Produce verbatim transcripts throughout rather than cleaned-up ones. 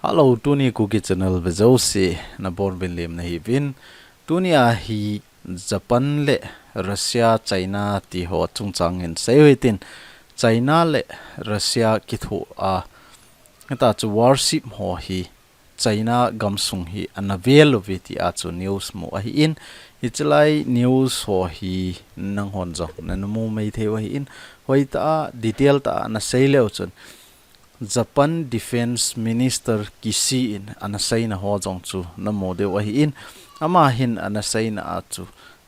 Hello, tuni Kuki Channel ve jouse, nabonchauvin lemna hiuvin. Tunia hi Japan le Russia, China ti ho chungchang in seiyu hitin, China le Russia kithoa, hitachu warship ho hi China gamsung hi ana vel uve tia chu news mu ahin, hichelai news ho hi nanghon jong nana mu maithei u ahin, hoitah a detail tah a ana sei leu chun, Japan Defense Minister Kishi in ana seina ho jong chu namu diu ahin, ama hin ana seina a chu,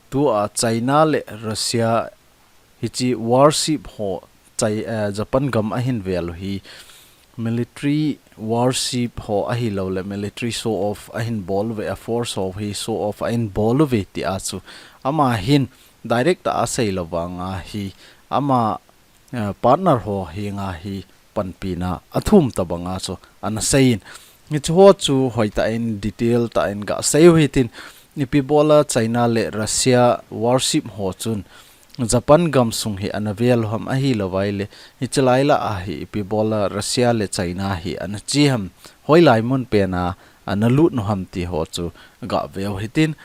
tua China le Russia hiche warship ho Chai-, eh, Japan gam ahin vel u hi military warship ho ahilou le military show off ahin bol uve, a force ho hi show off ahin bol uve tia chu ama hin direct a asei lou vanga hi ama, eh, partner ho henga hi panpina athum tabanga chu ana seiyin. Hiche ho chu hoitah in detail tah in gasei u hitin, ipi bola China le Russia warship ho chun Japan gamsung hi ana vel u ham ahilou vai le, hichelai lah a hi ipi bola Russia le China hi ana che ham, hoilai mun pena ana lut u ham ti ho chu gave u hitin.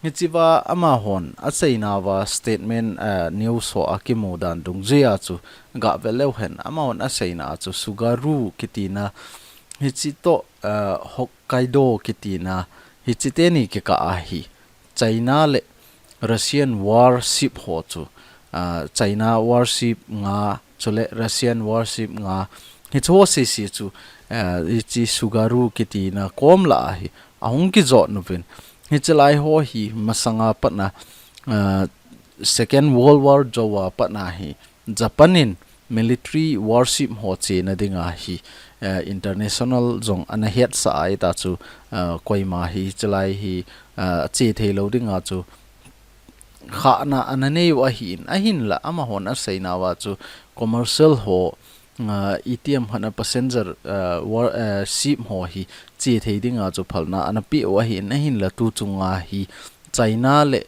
Hichea amahon aseina uva statement, eh, news ho a kimu dan dungjuia chu gave leu hen, amahon aseina a chu Sugaru kitina, hiche toh, eh, Hokkaido kitina, hiche teni kikah a hi China le Russian warship ho chu, ah, China warship nga, chule Russian warship nga, hiche ho sese chu, ah, hiche Sugaru kitina kom lah a hi ahung kijot uvin. Hichelai ho hi masanga patna, ah, Second World War jouva patna hi Japan in military warship ho chena dinga hi, eh, international jong ana hetsah a, hitachu, eh, koima hi hichelai hi, eh, che theilou dinga chu khahna ana nei u ahin, ahinla amahon aseina uva chu commercial ho, eh, itiham khat a passenger, eh, war-, eh, ship ho hi che thei dinga chu phalna ana pe u ahin, ahinla tu chunga hi China le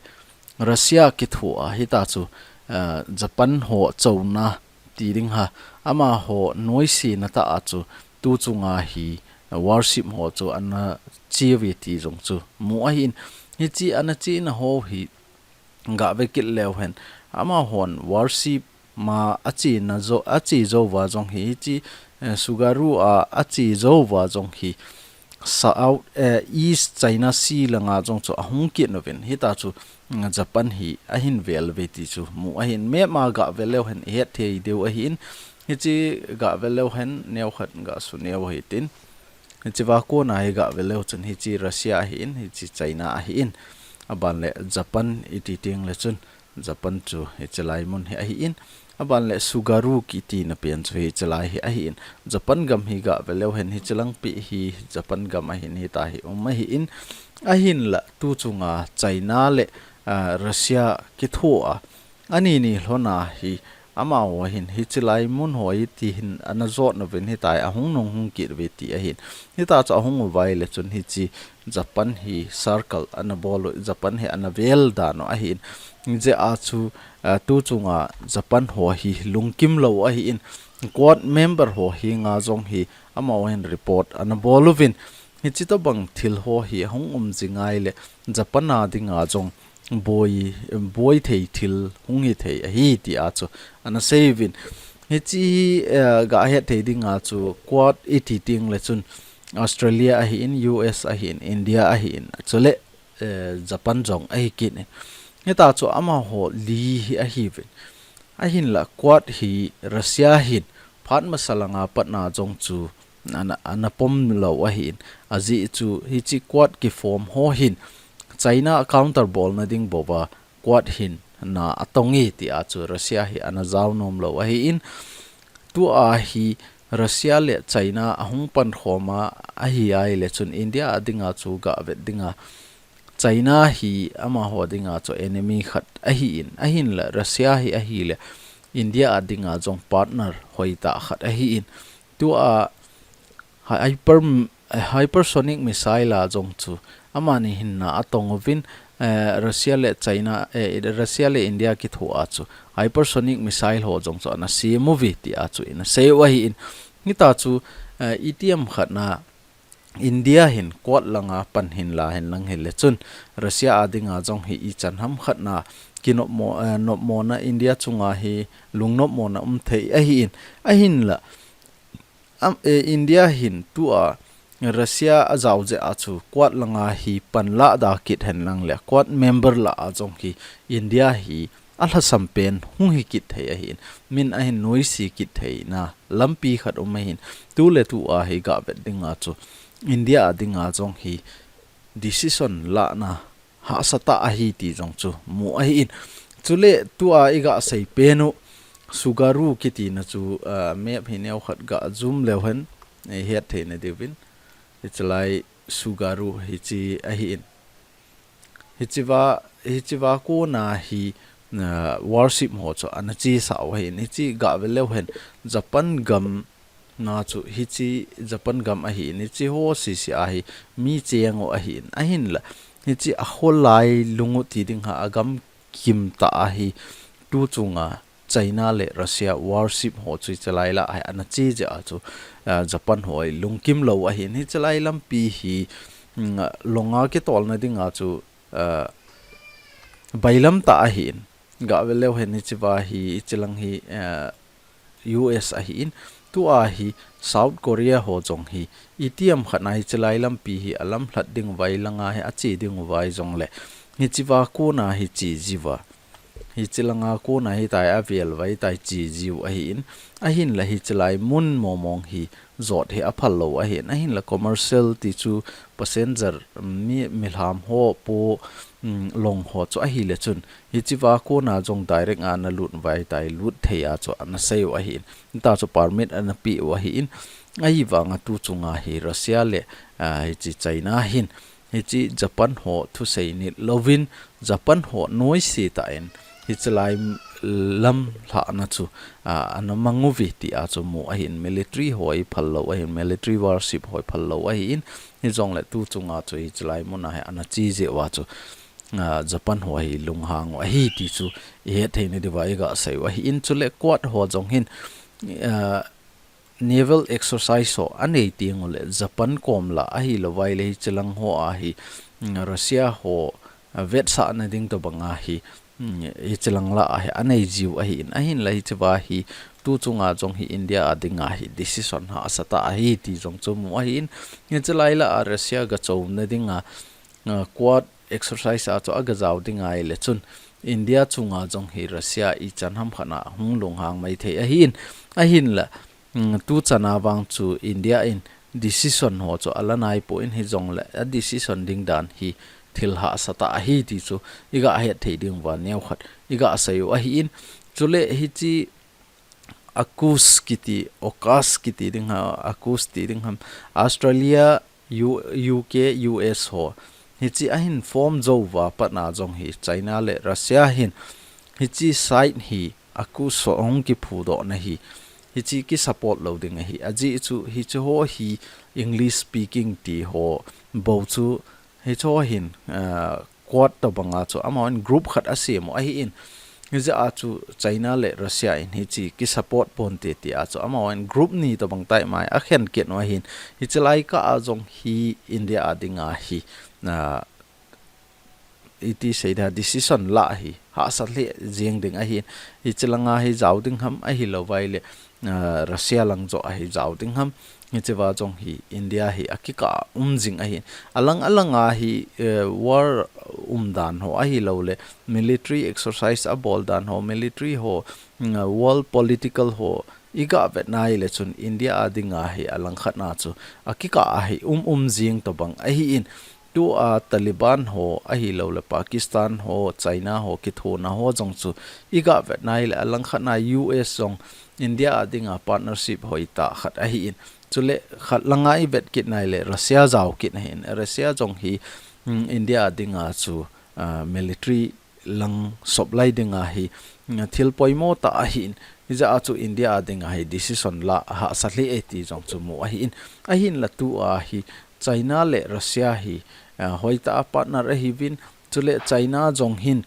Russia kithoa hitachu, eh, Japan ho chouna ti ding ha, amaho noisena tah a chu tu chunga hi, eh, warship ho chu ana che uve ti jong chu mu ahin. Hiche ana chena ho hi gave kit leu hen, amahon warship ma achena jou, ache jouva jong hi, hiche, eh, Sugaru a ache jouva jong hi South, eh, East China Sea langa jong chu ahung kit uvin, hitachu, mm, Japan hi ahin vel uve ti chu mu ahin. Map a gave leu hen ihet thei diu ahin, hiche gave leu hen neokhat gasu neo hitin. Hichea kona hi gave leu chun hiche Russia ahin, hiche China ahin, aban le Japan iti teng le chun Japan chu hichelai mun hi ahin, aban le Sugaru kitina pen chu hichelai hi ahin. Japan gam hi gave leu hen, hiche langpi hi Japan gam ahin, hita hi um ahin, ahinla tu chunga China le, ah, Russia kithoa, ani ni lhona hi amaho hin hichelai mun ho hi ti hin ana jot uvin, hitia hi ahung nung hung kit uve ti ahin. Hitachu ahung uva ahile chun hiche Japan hi circle ana bol u, Japan hi ana vel dan u ahin. Hijeh a chu, ah, tu chunga Japan ho hi lungkim lou ahin. Quad member ho henga jong hi amaho hin report ana bol uvin. Hiche tobang thil ho hi ahung um jing ahile Japan a dinga jong boi, boi thei thil hung hithei ahi tia chu ana sei uvin. Hiche hi, eh, gahet thei dinga chu Quad iti teng le chun Australia ahin, U S ahin, India ahin, chule, eh, Japan jong ahi kit in. Hitachu amaho li hi ahiuvin. Ahinla Quad hi Russia hin phat masa langa patna jong chu ana, ana pom lou ahin. Ajeh chu hiche Quad kiform ho hin China counter bolna ding bouva Quad hin na atong e tia chu Russia hi ana jao nom lou ahin. Tua hi Russia le China ahung pankhom a ahi ahile chun India a dinga chu gavet dinga China hi amaho dinga chu enemy khat ahin, ahinla Russia hi ahile India a dinga jong partner hoitah khat ahin. Tua hyper, hypersonic missile a jong chu amani hin na atong uvin, eh, Russia le China, eh, Russia le India kithoa chu hypersonic missile ho jong chu ana sem uve tia chu ana sei u ahin. Hitachu, eh, itiham khat na India hin Quad langa pan hinla hinlang hile chun Russia a dinga jong hi ichan ham khat na kinopmo, eh, nopmona India chunga hi lungnopmona um thei ahin, ahinla, am, eh, India hin tua Russia a jao jeh a chu Quad langa hi pan la da kit henlang le Quad member la a jong hi India hi a lhasam pen hung hi kit thei ahin, min ahin nuisi kit theina lampi khat um ahin, tu le tu a hi gah vet dinga chu India a dinga jong hi decision lahna hahsa tah ahi ti jong chu mu ahin. Chule tua i gah sei pen u Sugaru kitina chu, ah, map hi neo khat gah zoom leu hen, eh, het theina diuvin. Hiche lai Sugaru hiche ahin. Hiche va, hiche va kona hi, ah, warship ho chu ana chesa u ahin. Hiche gah ve leu hen Japan gam na chu hiche Japan gam ahin, hiche ho sisi a hi mi cheng u ahin, ahinla hiche a kholai lung u ti ding ham, a gam kim tah a hi tu chunga China le Russia warship ho chu hiche lai la a hi ana che jeh a chu, ah, Japan ho hi lungkim lou ahin, hiche lai lampi hi, mm, longa kitolna dinga chu, ah, bailam tah ahin. Gah ve leu hen hiche va hi, hiche lang hi, eh, U S ahin, tua hi South Korea ho jong hi, itiham khat na hiche lai lampi hi a lamlhat ding uva, langa hi a che ding uva jongle, hiche va kona hi che jiuva. Hiche langa kona hitia vel uva hitia che jiu ahin, ahinla hiche lai mun momong hi jot hi a phal lou ahin, ahinla commercial ti chu passenger, um, mi, milham ho po, um, long ho chu ahile chun, hiche va kona jong direct a ana lut uva hitia lut thei a chu ana sei u ahin, hitia chu permit ana pe u ahin, ahivanga tu chunga hi Russia le, ah, hiche China hin, hiche Japan ho thusei nit louvin, Japan ho nuisi tah in, hiche lai lam lhahna chu, ah, ana mang uve ti a chu mu ahin, military ho hi phal lou ahin, military warship ho hi phal lou ahin, hijongle tu chunga chu hiche lai muna hi ana che jeh uva chu, ah, Japan ho hi lunghang u ahi ti chu i het theina diuva i gah sei u ahin, chule Quad ho jong hin, ah, naval exercise ho a nei teng ule Japan kom la ahilou vai le hiche lang ho a hi, mm, Russia ho, ah, vetsahna ding tobang a hi, mm, hiche lang la a hi a nei jiu ahin, ahinla hiche va hi tu chunga jong hi India a dinga hi decision hahsa tah ahi ti jong chu mu ahin, hiche lai la a Russia gah chomna dinga, ah, Quad exercise a chu a gah jao ding ahile chun India chunga jong hi Russia ichan ham khat na hung lunghang mai thei ahin, ahinla, mm, tu chana vang chu India in decision ho chu a la nai poi hijongle a decision ding dan hi thil hahsa tah ahi ti chu i gah het thei ding uva neo khat i gah sei u ahin, chule hiche AUKUS kiti, AUKUS kiti ding ham, AUKUS ti ding ham, Australia, U-, U K, U S ho. Hiche ahin form jou uva pat na jong hi China le Russia hin hiche side hi AUKUS ho hung kiphudohna hi, hiche ki support lou ding ahi. Ajeh chu hiche ho hi English speaking ti ho bou chu hiche ho hin, ah, Quad tobang a chu amahon group khat a sem u ahin, hijeh a chu China le Russia in hiche ki support ponte ti a chu amahon group ni tobang tah mai a khen kit u ahin, hiche lai kah a jong hi India a dinga hi, ah, iti sei dia decision la hi hahsa lheh jeng ding ahin, hiche langa hi jao ding ham ahilou vai le, ah, Russia lang joh a hi jao ding ham, hiche va jong hi India hi a kikah a um jing ahin. Alang alang a hi, eh, war um dan ho ahilou le, military exercise a bol dan ho, military ho, mm, world political ho, i gah vet nai le chun India a dinga hi alang khat na chu a kikah a hi um um jing tobang ahin. Tua Taliban ho ahilou le Pakistan ho, China ho, kithona ho jong chu i gah vet nai le alang khat na U S jong India a dinga partnership hoitah khat ahin. Chule khat langa i vet kit nai le Russia jao kit ahin. Russia jong hi, mm, India a dinga chu, ah, military lang sop lai dinga hi, mm, thil poimo tah ahin. Hijeh a chu India a dinga hi decision la hahsa lheh e ti jong chu mu ahin. Ahinla tua hi China le Russia hi, ah, hoitah a partner ahiuvin, chule China jong hin,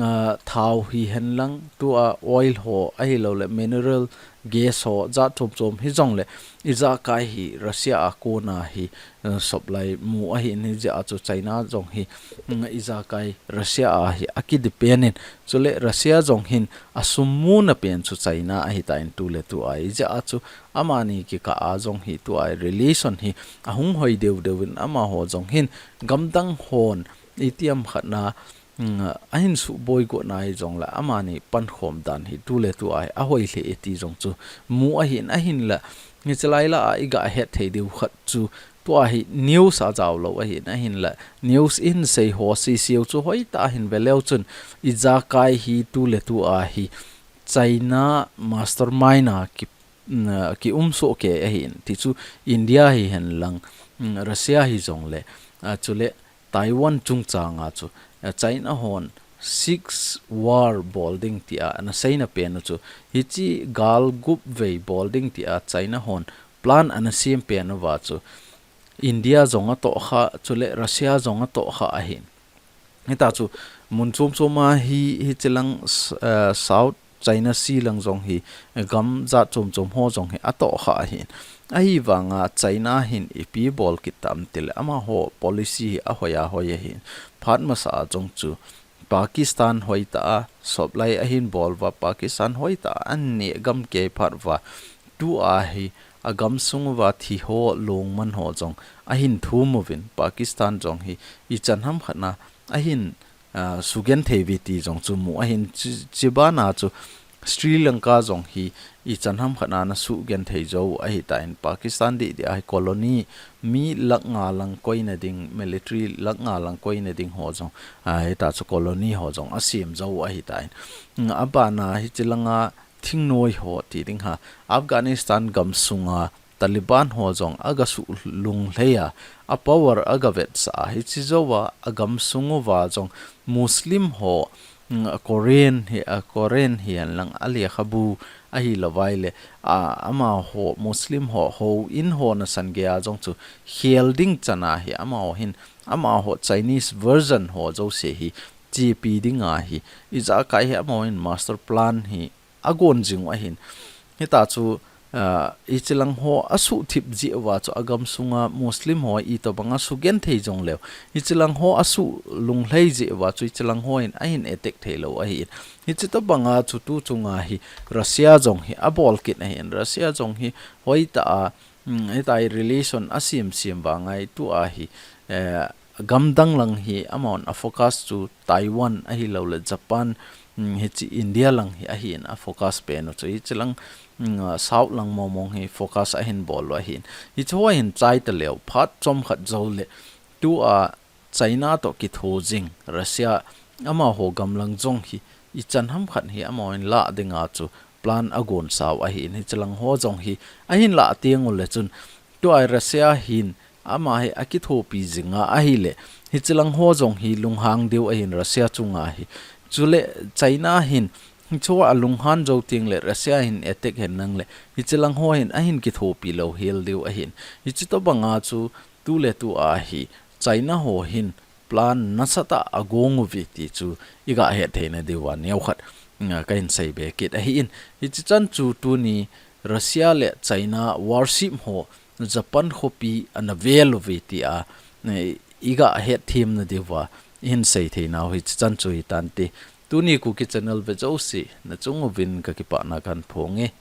ah, thao hihen lang, tua oil ho ahilouleh mineral gas ho jat chom chom hijongleh ijakai hi Russia a kona hi, eh, supply mu ahin, hijeh a chu China jong hi, mm, ijakai Russia a hi akidepend in, chuleh Russia jong hin asum muna pen chu China ahitan, tuletua hi ijeh a chu amani kikah a jong hi tua hi relation hi ahung hoi deu deu in, amaho jong hin gamdang hon itiham khat na, mm, ahin suboi got na hijongleh amani pankhom dan hi tuletua hi ahoi lheh e ti jong chu mu ahin, ahinlah hiche lai lah a iga het thei diu khat chu tua hi news a jaolou ahin, ahinlah news in sei ho sisiu chu hoitah a hin veleu chun ijakai hi tuletua hi China mastermind a ki, mm, kium soh kei ahin, tichu India hihen lang, mm, Russia hijongleh, ah, chuleh Taiwan chungchang a chu, ah, China hon Six War bol ding tia ana seina pen u chu, hiche gal gup vei bol ding tia China hon plan ana sem pen uva chu, India jong atoh kha, chuleh Russia jong atoh kha ahin. Hita chu mun chom chom a hi, hiche lang s-, eh, South China Sea lang jong hi, eh, gam jat chom chom ho jong hi atoh kha ahin. Ahivanga China hin ipi bol kit tam tileh amaho policy hi ahoi ahoi ahin. Phat masa a jong chu Pakistan hoitah a supply ahin bol uva, Pakistan hoitah a aneh gam kei phat uva, tua hi agamsung uva thi ho, lungman ho jong ahin thum uvin, Pakistan jong hi ichan ham khat na ahin, ah, sugenthei uve ti jong chu mu ahin, chi, chubana chu Sri Lanka jong hi ichan ham khat na ana sugenthei jou ahitan, Pakistan dih dih a hi colony mi lakh nga lang koina ding, military lakh nga lang koina ding ho jong, ah, hita chu colony ho jong asem jou ahitan. Mm, abana hiche langa thingnoi ho ti ding ham, Afghanistan gamsunga Taliban ho jong aga sulunglhei a, a power aga vetsah a, hiche jouva agamsung uva jong Muslim ho, mm, a Quran hi, a Quran hihen lang, alekhabu ahilouva ahileh, a, amaho Muslim ho houin ho nasan geiya jong chu khel ding chan a hi amaho hin, amaho Chinese version ho jouse hi chepi dinga hi, ijakai hi amaho hin master plan hi agon jing u ahin. Hita chu, ah, hiche lang ho asuhthip jeh uva chu agamsunga Muslim ho itobanga sugenthei jongleu, hiche lang ho asulunglhei jeh uva chu hiche lang ho hin ahin attack theilou ahin. Hiche tobanga chu tu chunga hi Russia jong hi abol kit ahin. Russia jong hi hoitah a, mm, hita hi relation asem sem vanga hi tua hi, eh, gamdang lang hi amahon afocus chu Taiwan ahilouleh Japan, mm, hiche India lang hi ahin afocus pen u chu. Hiche lang, mm, ah, South lang mong mong hi focus ahin bol u ahin. Hiche ho ahin chai taleu, phat chomkhat jouleh tua China toh kitho jing Russia, amaho gamlang jong hi ichan ham khat hi amahon lah dinga chu plan agon sau ahin, hiche lang ho jong hi ahin lah teng uleh chun tua hi Russia hin ama hi akithopi jinga ahileh, hiche lang ho jong hi lunghang diu ahin Russia chunga hi. Chuleh China hin hiche ho alunghan jou tengleh Russia hin attack hen nangleh, hiche lang ho hin ahin kithopi lou hel diu ahin. Hiche tobanga chu tuletua hi China ho hin plan nasatah a agong uve ti chu iga het theina diuva neokhat, mm, kahin seibe kit ahin. Hiche chan chu tuni Russia le China warship ho Japan khopi ana vel uve tia, eh, iga het themna diuva ihin sei theinau hiche chan chu hitante. Tuni Kuki channel ve jouse nachung uvin kakipana kahin phong e.